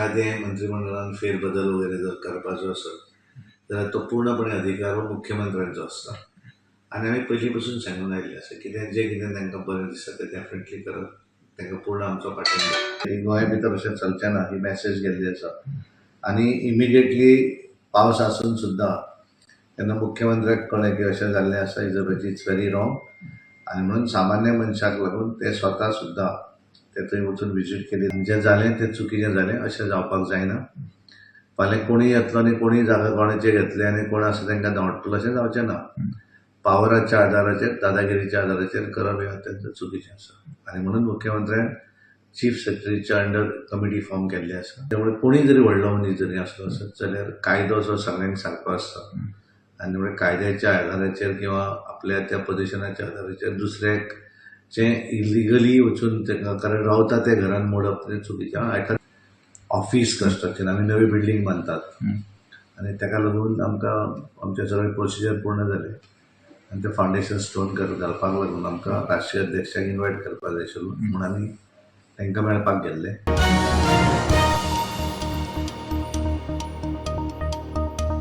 एखादें मंत्रिमंडळान फेरबदल वगैरे जर करपाचो आसत जाल्यार तो पूर्णपणे अधिकार हो मुख्यमंत्र्यांचो आसता. आनी आमी पयलीं पसून सांगून आयिल्लें आसा, कितें जें कितें तांकां बरें दिसता तें डेफिनेटली करप, तांकां पूर्ण आमचो पाठिंबो. गोंया भितर अशें चलचें ना ही मॅसेज गेल्ली आसा. आनी इमिजिएटली पावस आसून सुद्दां तेन्ना मुख्यमंत्र्याक कळ्ळें की अशें जाल्लें आसा, is it's very wrong. आनी म्हणून सामान्य मनशाक लागून ते स्वता सुद्दां ते थंय वचून विजीट केली. जें जालें तें चुकीचें जालें, अशें जावपाक जायना. फाल्यां कोणूय येतलो आनी कोणूय जागा कोणाचे घेतले आनी कोण आसा तांकां धांवडटलो, अशें जावचें ना. पावराच्या आधाराचेर, दादागिरीच्या आधाराचेर करप हें अत्यंत चुकीचें आसा. आनी म्हणून मुख्यमंत्र्यान चीफ सेक्रेटरीच्या अंडर कमिटी फॉर्म केल्ली आसा. त्यामुळे कोणूय जरी व्हडलो मनीस जरी आसलो आसत जाल्यार कायदो जो सगळ्यांक सारको आसता. आनी त्यामुळे कायद्याच्या आधाराचेर किंवा आपल्या त्या पोजिशनाच्या आधाराचेर दुसऱ्याक जें इलिगली वचून ताका, कारण रावता त्या घरान मोडप तें चुकीचें. एखादें ऑफिस कन्स्ट्रक्शन, आमी नवी बिल्डींग बांदतात आनी ताका लागून आमकां आमचें सगळें प्रोसिजर पूर्ण जालें आनी तें फावंडेशन स्टोन घालपाक लागून आमकां राष्ट्रीय अध्यक्षाक इनवायट करपाक जाय आशिल्लो, म्हणून आमी तांकां मेळपाक गेल्ले.